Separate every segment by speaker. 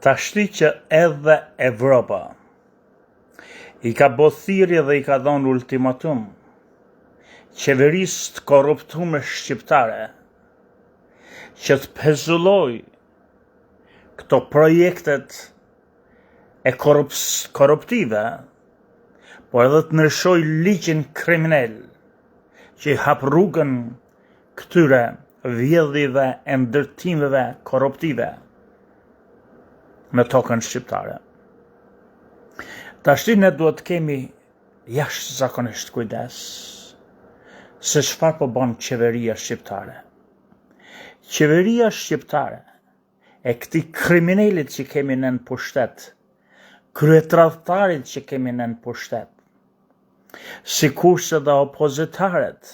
Speaker 1: Tashti që edhe Evropa i ka bo thirrje dhe i ka dhonë ultimatum qeverisë të korruptume shqiptare që të pezullojë këto projektet e korruptive, por edhe të ndryshojë ligjin kriminal që i hap rrugën këtyre vjedhjeve e ndërtimeve korruptive në tokën shqiptare. Tashti ne duhet të kemi jashtëzakonisht kujdes se çfarë po bën qeveria shqiptare. Qeveria shqiptare e këtij kriminelit që kemi ne në pushtet, kryetradhtarit që kemi ne në pushtet, sikurse dhe opozitarët,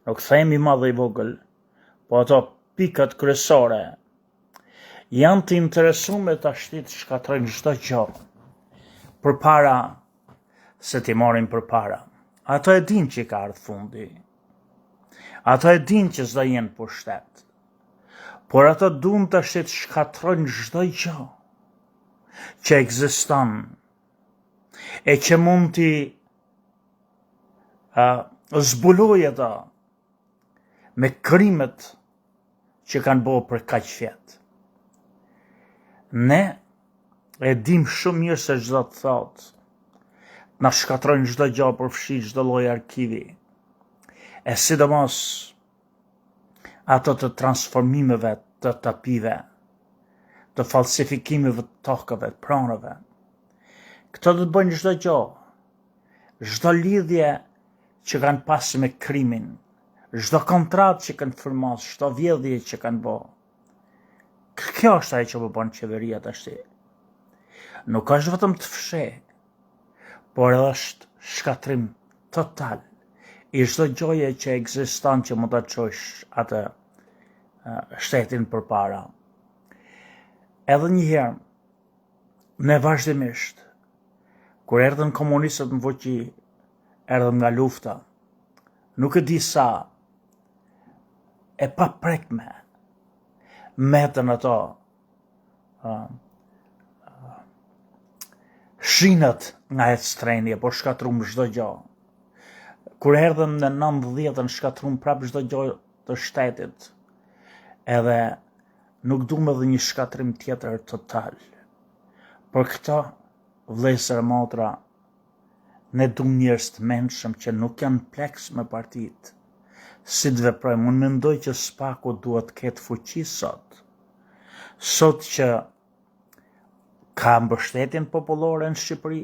Speaker 1: nuk themi i madh e i vogël, po ato pikat kryesore, janë të interesume tashti të shkatërrojnë çdo gjë, përpara se t'i marrin përpara. Ato e dinë që i ka ardhë fundi. Ato e dinë që s'do jenë n'pushtet. Por ato duan tashti të shkatërrojnë çdo gjë që ekziston e që mund t'i uh, zbulojë ata me krimet që kanë bo për kaq vjet. Ne e dim shumë mirë se ç'do të thotë. Na shkatërrojnë çdo gjë përfshi çdo lloj arkivi. E sidomos ato të transformimeve të tapive, të falsifikimeve të tokave, të pronave. Këto do të bëjnë çdo gjë, çdo lidhje që kanë pas me krimin, çdo kontratë që kanë firmos, çdo vjedhje që kanë bo. Kjo është ajo që po bën qeveria tashti. Nuk është vetëm të fsheh, por edhe është shkatërrim total i çdo gjoje që ekziston që mund ta çojsh atë shtetin përpara. Edhe një herë, ne vazhdimisht, kur erdhën komunistët në fuqi, erdhën nga lufta, nuk e di sa e paprekme metën ato uh, shinat nga ec treni, po shkatërrum çdo gjë. Kur erdhën në 90-ën shkatërrum prap çdo gjë të shtetit. Edhe nuk duam edhe një shkatërrim tjetër total. Por këto vëllezër e motra ne duam njerëz të mençëm që nuk janë pleks me partitë. Si të veprojmë? Unë mendoj që SPAK-u duhet të ketë fuqi sot. Sot që ka mbështetjen popullore në Shqipëri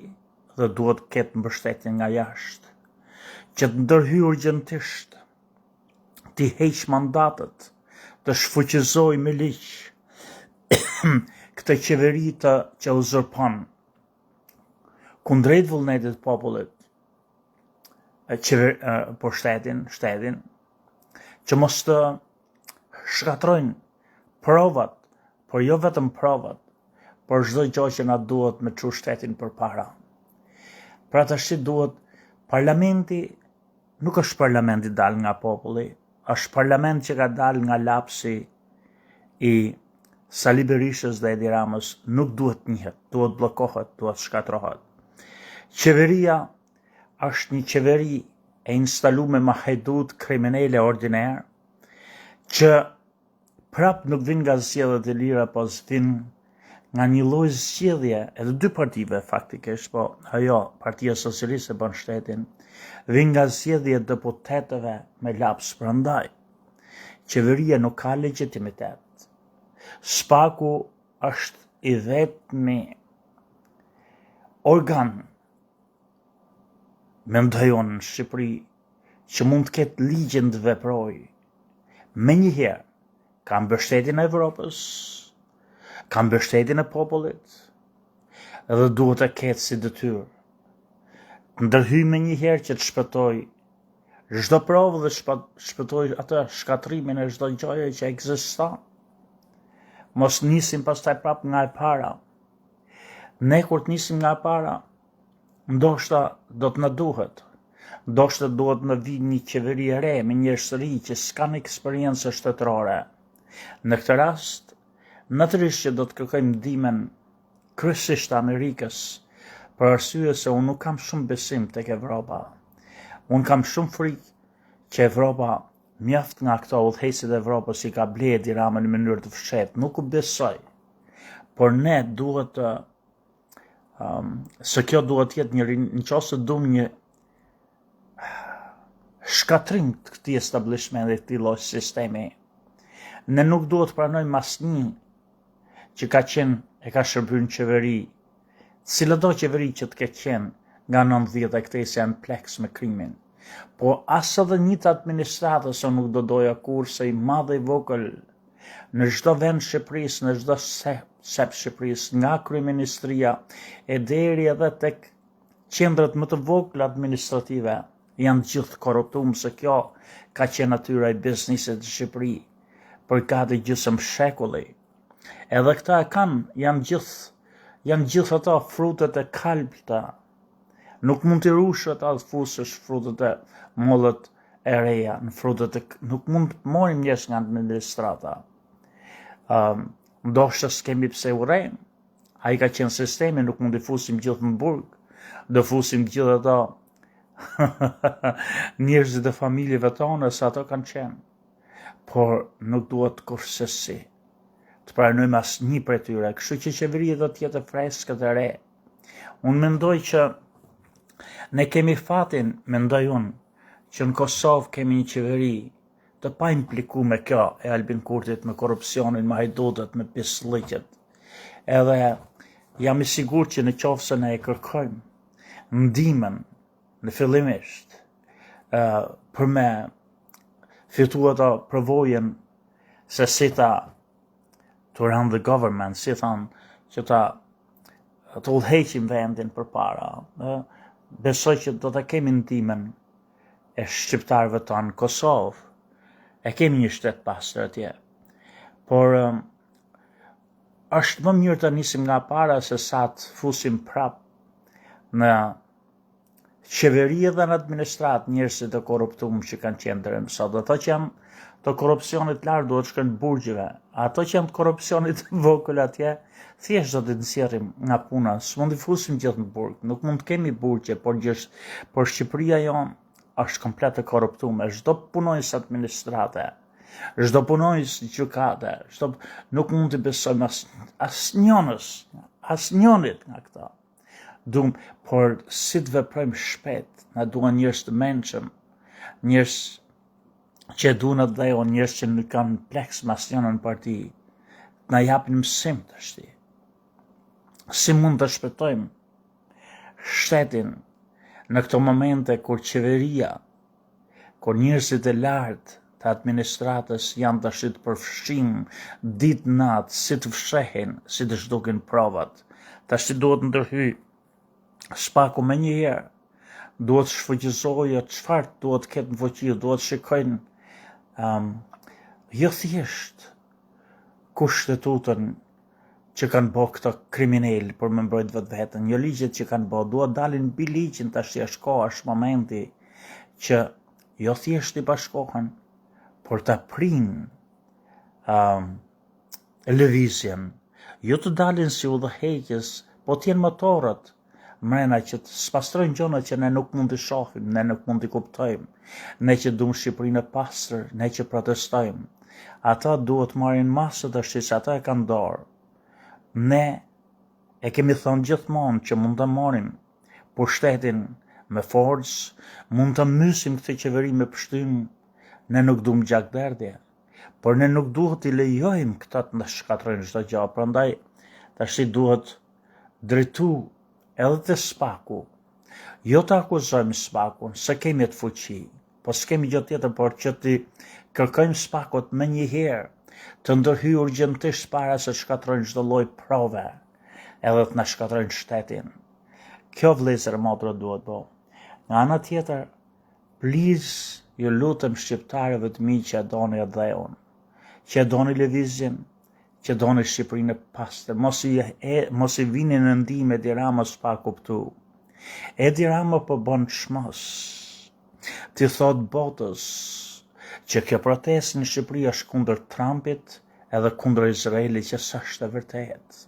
Speaker 1: dhe duhet të ketë mbështetjen nga jashtë, që të ndërhyjë urgjentisht, t'i heqë mandatet, të shfuqizojë me ligj këtë qeveri të që uzurpon kundrejt vullnetit të popullit qever, pushtetin, shtetin, që mos të shkatërrojnë provat, por jo vetëm provat, por çdo gjë që na duhet me çu shtetin përpara. Pra tashti duhet parlamenti nuk është parlament i dalë nga populli, është parlament që ka dalë nga lapsi i Sali Berishës dhe Edi Ramës, nuk duhet njihet, duhet bllokohet, duhet shkatërrohet. Qeveria është një qeveri e instalume me hajdutë kriminele ordiner, që prap nuk vin nga zgjedhjet e lira, po vin nga një lloj zgjedhje edhe dy partive faktikisht, po ajo Partia Socialiste bën shtetin, vin nga zgjedhje e deputetëve me laps prandaj. Qeveria nuk ka legjitimitet. SPAK-u është i vetmi organ mendoj unë në Shqipëri që mund të ketë ligjin të veprojë menjëherë ka mbështetjen e Evropës, ka mbështetjen e popullit dhe duhet të ketë si detyrë të ndërhyjë menjëherë që të shpëtojë çdo provë dhe shpëtojë atë shkatërrimin e çdo gjëje që ekziston. Mos nisim pastaj prapë nga e para. Ne kur të nisim nga e para, ndoshta do të na duhet. Ndoshta duhet të vijë një qeveri e re me njerëz të rinj që s'kanë eksperiencë shtetërore. Në këtë rast, natyrisht që do të kërkojmë ndihmën Kryesisht të Amerikës, për arsye se unë nuk kam shumë besim tek Evropa. Unë kam shumë frikë që Evropa mjaft nga këto udhëheqësit e Evropës i ka ble Edi Rama në mënyrë të fshehtë, nuk u besoj. Por ne duhet të um, se kjo duhet të jetë një në qoftë se duam një shkatërrim të këtij establishmenti, këtij lloj sistemi. Ne nuk duhet të pranojmë asnjë që ka qenë e ka shërbyer në qeveri, cilado qeveri që të ketë qenë nga 90 e këtej se janë pleks me krimin. Po as edhe një të administratës unë nuk do doja kurrë se i madh e i vogël në çdo vend Shqipërisë, në çdo cep Shqipërisë, nga kryeministria e deri edhe tek qendrat më të vogla administrative janë gjithë të korruptum se kjo ka qenë natyra e biznesit në Shqipëri për gati gjysëm shekulli. Edhe këta e kanë, janë gjithë, janë gjithë ato frutet e kalbta. Nuk mund t'i rush ata të fusësh frutet e mollët e reja në frutet e nuk mund të marrim njerëz nga administrata. Um, ndoshta s'kemi pse urrejmë, Ai ka qenë sistemi, nuk mund t'i fusim gjithë në burg. Do fusim gjithë ato njerëzit e familjeve tona, se ato kanë qenë. Por nuk duhet kurrsesi të pranojmë asnjë prej tyre, kështu që qeveria do të jetë e freskët e re. Unë mendoj që ne kemi fatin, mendoj unë, që në Kosovë kemi një qeveri të paimplikume kjo e Albin Kurtit me korrupsionin, me hajdutët, me pislliqet. Edhe jam i sigurt që në qoftë se ne e kërkojmë ndihmën në fillimisht uh, për me fitu ato përvojën se si ta to run the government, si thonë që ta të udhëheqim vendin përpara. Ë, besoj që do ta kemi ndihmën e shqiptarëve tanë në Kosovë. E kemi një shtet pastër atje. Por um, është më mirë të nisim nga para se sa të fusim prap në qeveri dhe në administratë njerëzit e korruptum që kanë qenë deri më sot. Ato që janë të korrupsionit lartë duhet të shkojnë burgjeve. Ato që janë të korrupsionit vogël atje, thjesht do t'i nxjerrim nga puna. S'mund t'i fusim gjithë në burg. Nuk mund të kemi burgje, por gjithë, por Shqipëria jonë është komplet e korruptume. Çdo punonjës administrate, çdo punonjës gjykate, çdo nuk mund t'i besojmë as asnjënës, asnjënit nga këta. Dum, por si të veprojmë shpejt, na duan njerëz të mençëm, njerëz që e duan atdheun, njerëz që nuk kanë pleks me asnjënën parti, të na japin mësim tashti. Si mund të shpëtojmë shtetin në këto momente kur qeveria, kur njerëzit e lartë të administratës janë tashi të përfshim ditë natë si të fshehin, si të zhdukin provat. Tashi duhet ndërhyj SPAK-u menjëherë, duhet shfuqizojë çfarë duhet të ketë në fuqi, duhet shikojnë um, jo thjesht kushtetutën që kanë bo këto kriminel për me mbrojt vetveten, jo ligjet që kanë bo, duhet dalin mbi ligjin tash është koha, është momenti që jo thjesht i bashkohen, por ta prin um, lëvizjen, jo të dalin si udhëheqës, po të jenë motorët mrena që të spastrojnë gjërat që ne nuk mund t'i shohim, ne nuk mund t'i kuptojmë, ne që duam Shqipërinë e pastër, ne që protestojmë. Ata duhet marrin masë tash se ata e kanë dorë. Ne e kemi thënë gjithmonë që mund të marrim pushtetin me forcë, mund të mysim këtë qeveri me pështym, ne nuk duam gjakderdhje. Por ne nuk duhet t'i lejojmë këta të na shkatërrojnë çdo gjë, prandaj tashi duhet drejtu edhe te SPAK-u. Jo të akuzojmë SPAK-un, se kemi atë fuqi, po s'kemi gjë tjetër, por që t'i kërkojmë SPAK-ut menjëherë të ndërhyjë urgjentisht para se të shkatërrojnë çdo lloj prove, edhe të na shkatërrojnë shtetin. Kjo vëllezër e motra duhet bo. Nga ana tjetër, Please, ju lutem shqiptarëve të mi që e doni atdheun, që e doni lëvizjen, që doni Shqipërinë e pastër, mos i, e, mos i vini në ndihmë Edi Ramës pa kuptu. Edi Rama po bën çmos. T'i thot botës që kjo protestë në Shqipëri është kundër Trumpit edhe kundër Izraelit që s'është e vërtetë.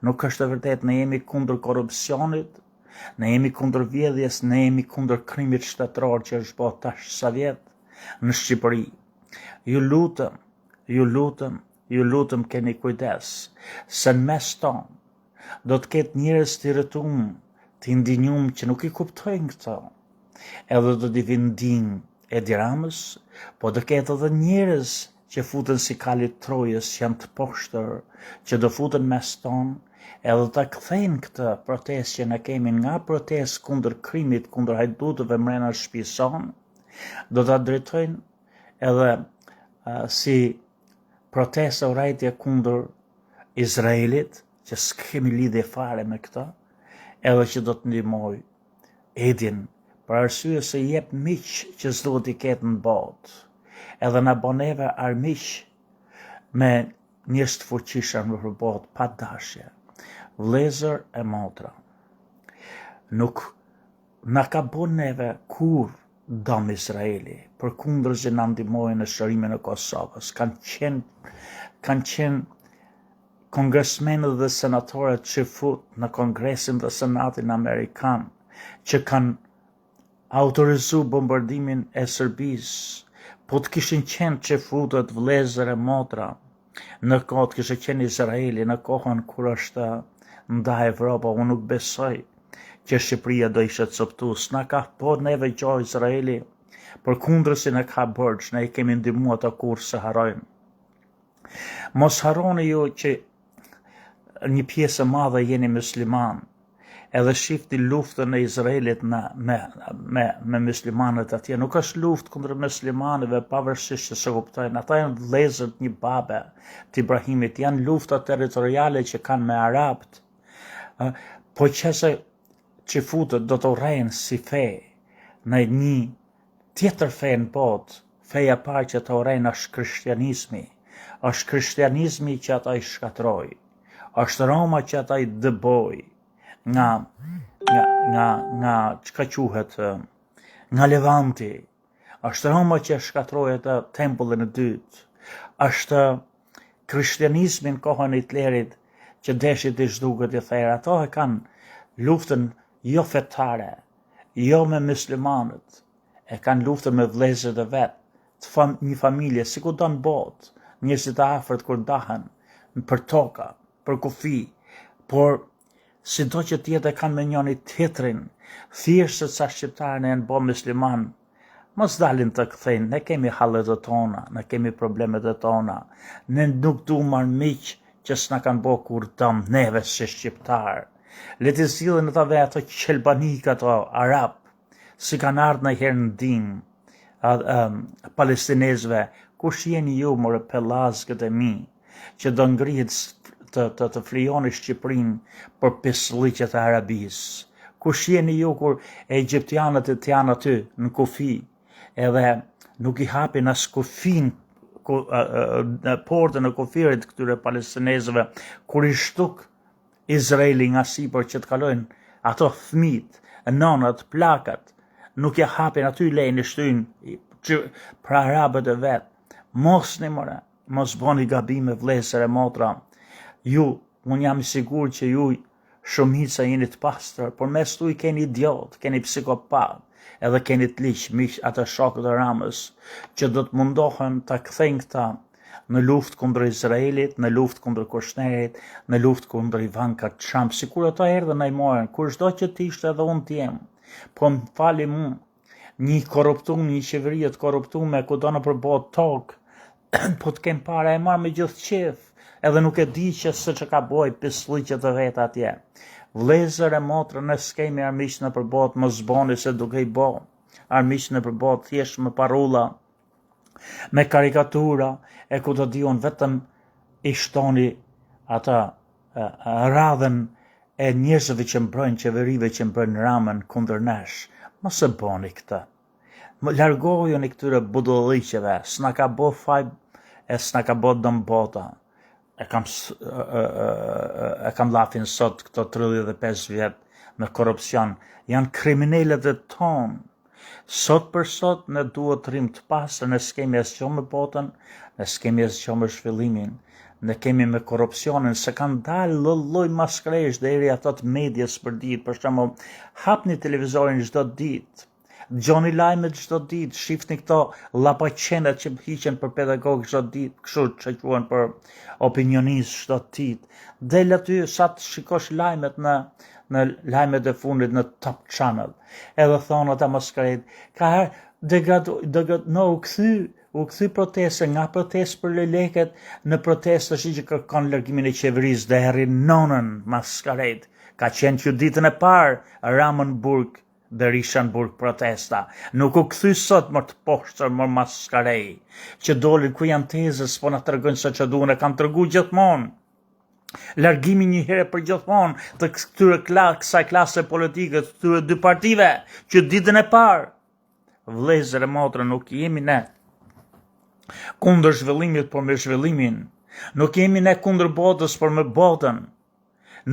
Speaker 1: Nuk është e vërtetë, ne jemi kundër korrupsionit, ne jemi kundër vjedhjes, ne jemi kundër krimit shtetëror që është bo tash sa vjet në Shqipëri. Ju lutem, ju lutem, ju lutem keni kujdes, se në mes tonë, do të ketë njerëz të irritum, të indinjum që nuk i kuptojnë këto. Edhe do t'i vinë ndihmë Edi Ramës, po do ketë edhe njerëz që futen si kali Trojës që janë të poshtër, që do futen mes tonë, edhe ta kthejnë këtë protestë që ne kemi nga protestë kundër krimit, kundër hajdutëve mrena shtëpisë sonë, do ta drejtojnë edhe uh, si protestë urrejtje kundër Izraelit, që s'kemi lidhje fare me këtë, edhe që do të ndihmojë Edin, për arsye se jep miq që s'duhet t'i ketë në botë, edhe na bon neve armiq me njerëz të fuqishëm nëpër botë pa dashje. Vëllezër e motra, nuk na ka bo neve kurrë dëm Izraeli, përkundrazi na ndihmoi në çlirimin e Kosovës, kanë qenë kanë qenë kongresmenët dhe senatorët çifut në Kongresin dhe Senatin Amerikan që kanë autorizu bombardimin e Serbisë, po të kishin qenë çifutët vëllezër e motra, në kohë të kishte qenë Izraeli, në kohën kur është nda Evropa, unë nuk besoj që Shqipëria do ishte coptu, s'na ka bo neve gjo Izraeli, përkundrazi na ka borxh, ne i kemi ndihmu ato kurrë s'e harrojmë. Mos harroni ju që një pjesë e madhe jeni musliman, edhe shifni luftën e Izraelit në, me, me, me muslimanët atje. Nuk është luftë kundër muslimanëve, pavarësisht që s'e kuptojnë. Ata janë vëllezër të një babe të Ibrahimit, janë lufta territoriale që kanë me arabët. Po qe se çifutët do të urrejnë si fe në një tjetër fe në botë, feja e parë që ata urrejnë është krishtianizmi. Është krishtianizmi që ata i shkatërroi. Është Roma që ata i dëboi nga nga nga nga çka quhet nga Levanti. Është Roma që shkatërroi atë tempullin e dytë. Është krishtianizmi në kohën e Hitlerit që deshi t'i zhdukët i therë. Ato e kanë luftën jo fetare, jo me muslimanët, e kanë luftën me vëllezërit e vet, të fam, një familje, si kudo në botë, njerëzit e afërt kur ndahen për toka, për kufi, por sido që të jetë e kanë me njëri tjetrin, thjesht se ca shqiptarë ne janë bo musliman, mos dalin të kthejnë, ne kemi hallet e tona, ne kemi problemet e tona, ne nuk duam armiq që s'na kanë bo kurrë dëm neve si shqiptarë. Le t'i zgjidhin ata ve ato qelbanika ato arab, s'i kanë ardhë ndonjëherë në ndihmë palestinezëve, kush jeni ju more pellazgët e mi, që do ngrihet të, të, të flijoni Shqipërinë për pislliqet e Arabisë. Kush jeni ju kur egjiptianët e janë aty në kufi, edhe nuk i hapin as kufin ku, portën e kufirit këtyre palestinezëve, kur i zhduk Izraeli nga sipër që të kalojnë ato fëmijët, nënat, plakat, nuk ja hapin aty lejnë i shtyjnë që për arabët e vet. Mosni more, mos boni gabime vëllezër e motra. Ju, unë jam i sigurt që ju shumica jeni të pastër, por mes tuj keni idiot, keni psikopat, edhe keni të ligj, miq ata shokët e Ramës, që do të mundohen ta kthejnë këta në luftë kundër Izraelit, në luftë kundër Kushnerit, në luftë kundër Ivanka Trump, sikur ato erdhën na i morën, kushdo që të ishte edhe unë të jem. Po më fali mu, një korruptum, një qeveri të korruptume, kudo nëpër botë tokë, po të kem para e marr me gjithë qejf, edhe nuk e di që se çka ka bo pislliqet e veta atje. Vëllezër e motra, ne s'kemi armiq nëpër botë, mos boni se duke i bo armiq nëpër botë, thjesht me parulla, me karikatura e ku të di unë vetëm i shtoni ata radhën e njerëzve që mbrojnë qeverive që mbrojnë Ramën kundër nesh. Mos e boni këtë. Më largojuni këtyre budalliqeve, s'na ka bo faj e s'na ka bo dëm bota. E kam, e kam llafin sot këto 35 vjet me korrupsion. Janë kriminelët e tonë. Sot për sot ne duhet të rrimë të pastër, ne s'kemi asgjë me botën, ne s'kemi asgjë me zhvillimin. Ne kemi me korrupsionin se kanë dalë lloj lloj maskaresh deri ato të medias për ditë, për shembull, hapni televizorin çdo ditë, dëgjoni lajmet çdo ditë, shifni këto llapaqenat që hiqen për pedagog çdo ditë, kështu që quhen për opinionistë çdo ditë. Del aty sa të shikosh lajmet në në lajmet e fundit në Top Channel. Edhe thonë ata maskaret, ka herë degradu, degradu, no, u kthy U kthy protesta nga protestë për lejleket në protestë tash që kërkon largimin e qeverisë derri nonën maskaret. Ka qenë që ditën e parë Rama në burg, Berisha në burg protesta. Nuk u kthy sot më të poshtër më maskarej. Që dolin ku janë tezës, po na tregojnë se që duhen e kanë tregu gjithmonë. Largimi një herë për gjithmonë të këtyre kla, kësaj klase politike, të këtyre dy partive, që ditën e parë Vëllezër e motra nuk jemi ne kundër zhvillimit, por me zhvillimin. Nuk jemi ne kundër botës, por me botën.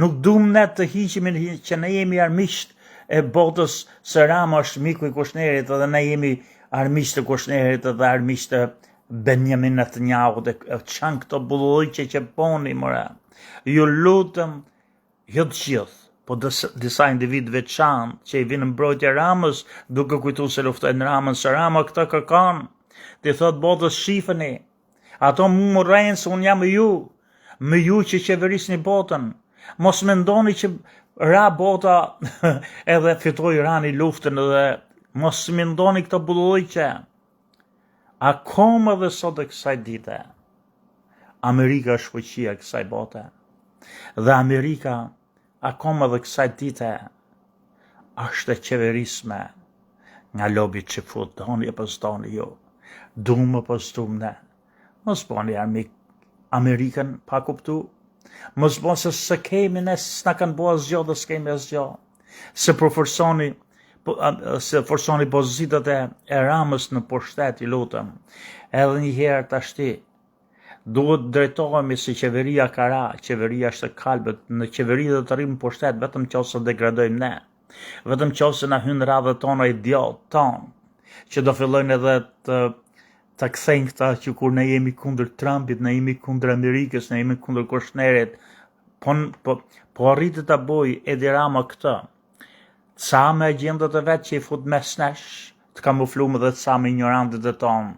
Speaker 1: Nuk duam ne të hiqemi që ne jemi armiqtë e botës se Rama është miku i Kushnerit dhe ne jemi armiqtë të Kushnerit dhe armiqtë të Benjamin Netanyahut e ç'janë këto budallallëqe që boni more. Ju lutem Jo të gjithë, po disa individë të veçantë që i vinë në mbrojtje Ramës, duke kujtu se luftojnë Ramën, se Rama këtë kërkon. T'i thotë botës shifeni. Ato mu më urrejnë se unë jam me ju, me ju që qeverisni botën. Mos mendoni që ra bota edhe fitoi Irani luftën edhe mos mendoni këto budallallëqe. Akoma dhe sot e kësaj dite, Amerika është fuqia e kësaj bote. Dhe Amerika akoma dhe kësaj dite është e qeverisme nga lobi çifut, doni apo s'doni ju, dum apo s'dum ne. Mos boni armik Amerikën pa kuptu, mos boni se s'e kemi ne s'na kanë bo asgjë dhe s'kemi asgjë. Se përforconi po, se forconi pozitat e, e Ramës në pushtet, ju lutem. Edhe një herë tashti, duhet drejtohemi se qeveria ka ra, qeveria është e kalbët, në qeveri do të rrimë në pushtet vetëm qoftë se degradojmë ne. Vetëm qoftë se na hynë radhët tona idiot tonë, që do fillojnë edhe të ta kthejnë këta që kur ne jemi kundër Trumpit, ne jemi kundër Amerikës, ne jemi kundër Kushnerit, Po, po, po arriti ta boj Edi Rama këtë. Ca me agjendët e vet që i fut mes nesh, të kamuflume dhe ca me ignorantët e tonë.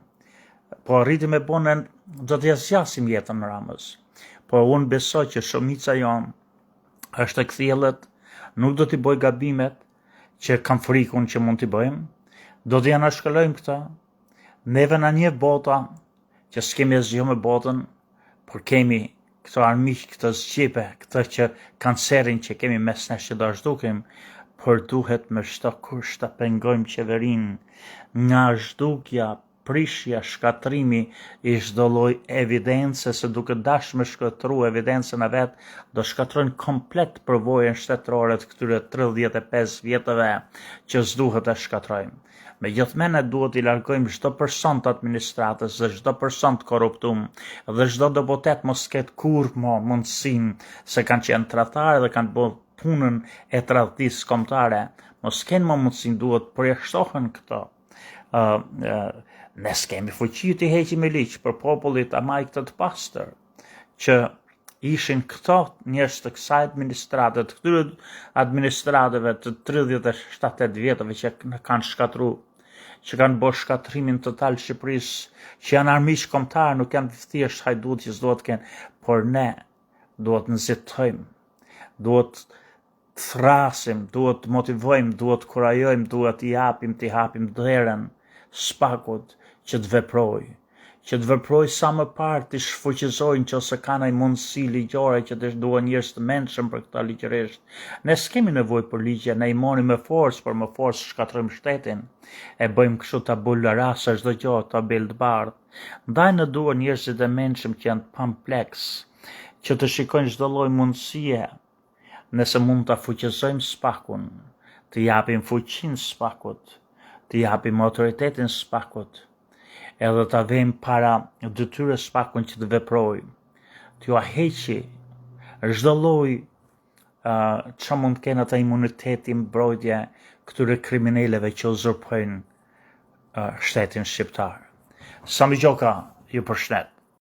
Speaker 1: Po arriti me bo ne, do t'ia zgjasim jetën Ramës. Po unë besoj që shumica jonë është e kthjellët, nuk do t'i boj gabimet që kam frikë unë që mund t'i bëjmë, do t'i anashkalojmë këta. Neve na njeh bota që s'kemi asgjë me botën, por kemi këto armiq, këto zgjipe, këto që kancerin që kemi mes nesh që do zhdukim, por duhet me çdo kusht ta pengojmë qeverinë nga zhdukja, prishja, shkatërrimi i çdo lloj evidence se duke dash me shkatërru evidencën e vet, do shkatërrojnë komplet përvojën shtetërore të këtyre 35 vjetëve që s'duhet ta shkatërrojmë. Me gjithë mend ne duhet t'i largojmë çdo person të administratës dhe çdo person të korruptum dhe çdo deputet mos ketë kurrë mo mundësinë se kanë qenë tradhtarë dhe kanë bërë punën e tradhtisë kombëtare, mos kenë më mundësinë duhet përjashtohen këto. Uh, uh, ne s'kemi fuqi t'i heqim me ligj, por populli ta majë këtë të pastër që ishin këto njerëz të kësaj administrate, të këtyre administrateve të 37 vjetëve që na kanë shkatërru, që kanë bërë shkatërrimin total Shqipërisë, që janë armiq kombëtar, nuk janë thjesht hajdutë që s'duhet të kenë, por ne duhet të nxitojmë, duhet të thërrasim, duhet të motivojmë, duhet të kurajojmë, duhet t'i japim, t'i hapim derën SPAK-ut që të veprojë, që të veprojë sa më parë t'i shfuqizojnë që ose ka ndonjë mundësi ligjore që të duhen njerëz të mençëm për këta ligjërisht. Ne s'kemi nevojë për ligje, ne i marrim me forcë, por me forcë shkatërrojmë shtetin. E bëjmë kështu tabula rasa çdo gjë, tabelë të bardhë. Ndaj na duhen njerëzit e mençëm që janë pampleks, që të shikojnë çdo lloj mundësie Nëse mund ta fuqizojmë SPAK-un, të japim fuqinë SPAK-ut, të japim autoritetin SPAK-ut, edhe ta vejmë para detyrës SPAK-un që të veprojë, t'jua heqi çdo lloj uh, që mund të kenë ata imuniteti mbrojtje këtyre krimineleve që uzurpojnë uh, shtetin shqiptar. Sami Gjoka ju përshnet.